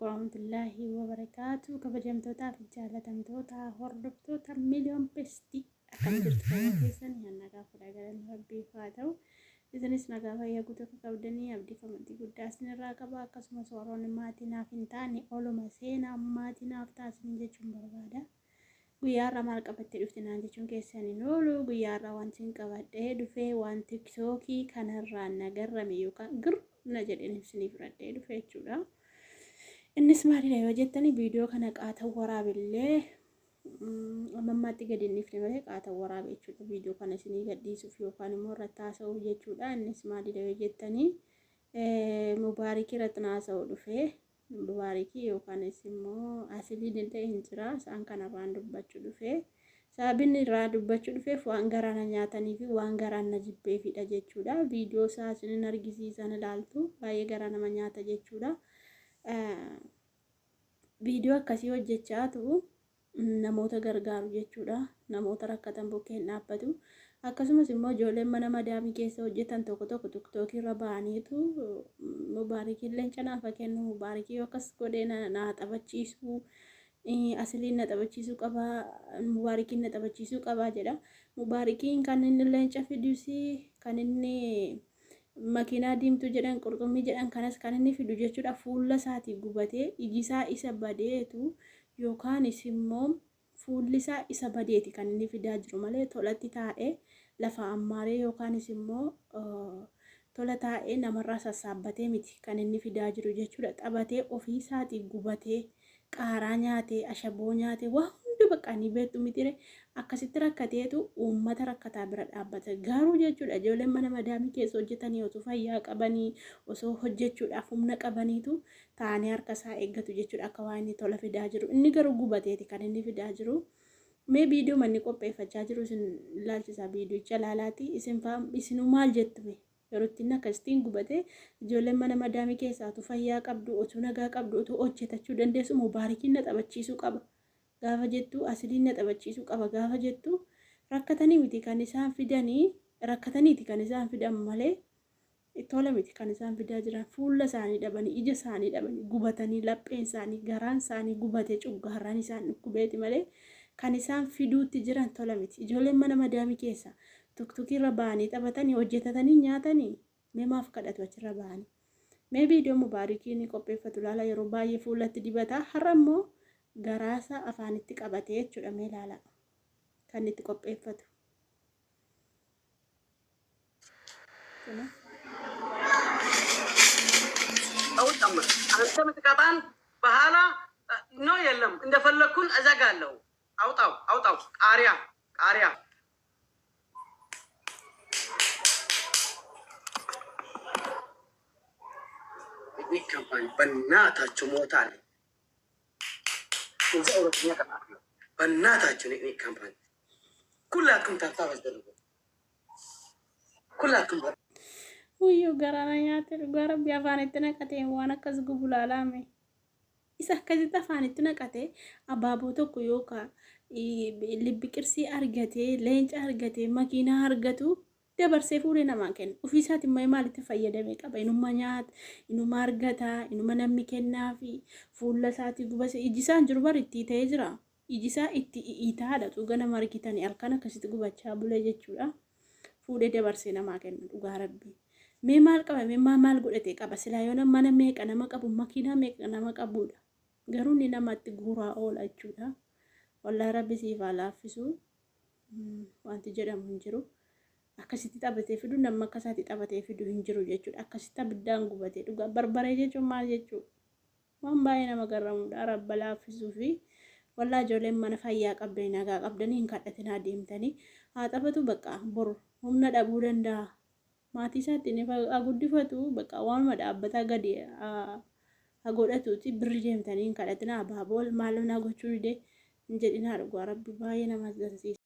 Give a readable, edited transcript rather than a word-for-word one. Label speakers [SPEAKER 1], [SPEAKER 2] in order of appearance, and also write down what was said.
[SPEAKER 1] warahmatullaahi wabarakaatu. Kabajamtootaa fi jaalatamtoota hordoftoota Miliyoon Bestii, akkam jirtu? Fayyaa keessan? Nagaa fuudhaa, galanni Rabbiif haa ta'u. Isinis nagaa fayyaa guutuu akka qabdanii abdii fi amantii guddaa isinirraa qaba. Akkasumas warroonni maatii naaf hin taane oluma seenaa maatii naaf taasisan jechuun barbaada. Guyyaa har'aa maal qabattee dhufte naan jechuun keessan hin oolu. Guyyaa har'aa wanti hin qabadhee dhufee waan TikTokii kanarraa na garrame yookaan gir na jedheen isinii fudhadhee dhufe jechuudha. Innis maalidha yoo jettani, viidiyoo kana qaatan waraabillee amma ammaatti gadi hin dhiifne malee qaatan waraabe jechuudha. Viidiyoo kana isinii gadhiisuuf yookaan immoo irratti haasa'uuf jechuudha. Innis maalidha yoo jettanii, Mubaarikii irratti haasa'uu dhufe. Mubaarikii yookaanis immoo Asiliin illee hin jira. Isaan kanarraan dubbachuu dhufe. Sababni irraa dubbachuu dhufeef waan garaa na nyaatanii fi waan garaan na jibbeefidha jechuudha. Viidiyoo isaa isinin argisiisan ilaaltu, baay'ee garaa nama nyaata jechuudha. Viidiyoo akkasii hojjechaatu namoota gargaaru jechuudha. Namoota rakkatan bukkeen dhaabbatu. Akkasumas immoo ijoolleen mana madaamii keessa hojjetan tokko tokko TikTokii irra ba'aniitu Mubaarikiin leenca naaf haa kennu, Mubaarikii yoo akkas godhee na taphachiisu, Asiliin na taphachiisuu qaba, Mubaarikiin na taphachiisuu qaba jedha. Mubaarikiin kan inni leenca fidus, kan inni makiinaa diimtuu jedhan, qurxummii jedhan kanas kan inni fidu jechuudha, fuula isaatii gubatee iji isaa isa badeetu yookaanis immoo fuulli isaa isa badeeti kan inni fidaa jiru malee tolatti taa'ee lafa ammaaree yookaanis immoo tola taa'ee namarraa sassaabbatee miti kan inni fidaa jiru jechuudha. Taphatee ofii isaatii gubatee, qaaraa nyaatee, ashaboo nyaatee, waa hundi bakka ni beektu mitire, akkasitti rakkateetu uummata rakkataa bira dhaabbata. Garuu jechuudha, ijoolleen mana madaamii keessa hojjetanii osoo fayyaa qabanii, osoo hojjechuudhaaf humna qabaniitu taa'anii harka isaa eeggatu jechuudha, akka waan inni tola fidaa jiru. Inni garuu gubateeti kan inni fidaa jiru. Mee viidiyoo manni qopheeffachaa jiru isin ilaalchisa, viidiyocha ilaalaati. Isin isinuu maal jettu mee? Yeroo ittiin akkasittiin gubatee ijoolleen mana madaamii keessaa utuu fayyaa qabdu, utuu nagaa qabdu, utuu hojjetachuu dandeessu, Mubaarikiin na taphachiisuu qaba gaafa jettu, Asiliin na taphachiisuu qaba gaafa jettu, rakkatanii miti kan isaan fidanii, rakkataniiti kan isaan fidan malee tola miti kan isaan fidaa jiran. Fuula isaanii dhabanii, ija isaanii dhabanii, gubatanii, lapheen isaanii, garaan isaanii gubatee, cuggaarraan isaan dhukkubeeti malee kan isaan fiduutti jiran tola miti. Ijoolleen mana madaamii keessa TikTokii irra ba'anii taphatanii hojjetatanii nyaatanii mee maaf kadhatu achirra ba'anii? Mee viidiyoo Mubaarikii ni qopheeffatu laala. Yeroo baay'ee fuulatti dibataa, har'a immoo garaasaa afaanitti qabatee jechuudha. Mee laala kan itti qopheeffatu. Kuna.
[SPEAKER 2] ሰው ጨምር። አንተ የምትቀጣን በኋላ ኖ የለም፣ እንደፈለግኩን እዘጋለሁ። አውጣው አውጣው። ቃሪያ ቃሪያ። ካምፓኒ በእናታቸው ሞታል። እዛ ሁለተኛ ቅጣት ነው። በእናታቸው እኔ ካምፓኒ ኩላኩም tap tap አስደርጉ። ኩላኩም።
[SPEAKER 1] Uyyuu, garaa na nyaate dhugaa Rabbi. Afaanitti naqatee waan akkas gubu laalame. Isa akkasitti afaanitti naqatee abaaboo tokko yookaan libbi qirsii argatee, leenca argatee, makiinaa argatu dabarsee fuudhee namaa kenna. Ofii isaatiin immoo maalitti fayyadamee qaba? Inuma nyaata, inuma argata, inuma namni kennaafi fuula isaatii gubase, iji isaan jiru bari itti ta'ee jira. Iji isaa itti i'itaadha. Dhuga nama argitanii halkan akkasitti gubachaa bulee jechuudha. Fuudhee dabarsee namaa kenna dhugaa Rabbi. Mee maal qaba? Mee maal godhatee qaba? Silaa yoo mana meeqa nama qabu, makiinaa meeqa nama qabudha. Garuu inni namatti guuraa oola jechuudha. Wallaahi Rabbi siif haa laaffisu. Wanti jedhamu hin jiru. Akkasitti taphatee fidu, namni akka isaatti taphatee fidu hin jiru jechuudha. Akkasitti abiddaan gubatee dhugaa barbaree jechuun maal jechuudha? Waan baay'ee nama garramudha. Rabba laaffisuu fi wallaa ijoolleen mana fayyaa qabdanii, nagaa qabdanii hin kadhatinaa deemtanii. Haa taphatu bakka, boru humna dhabuu danda'a. Maatii isaatti ni haa guddifatu, bakka waanuma dhaabbataa gadi haa godhatuuti birri deemtanii hin kadhatinaa. Abaaboo maal naa gochuu didee hin jedhinaa, dhugaa Rabbi baay'ee nama ajaa'ibsiisa.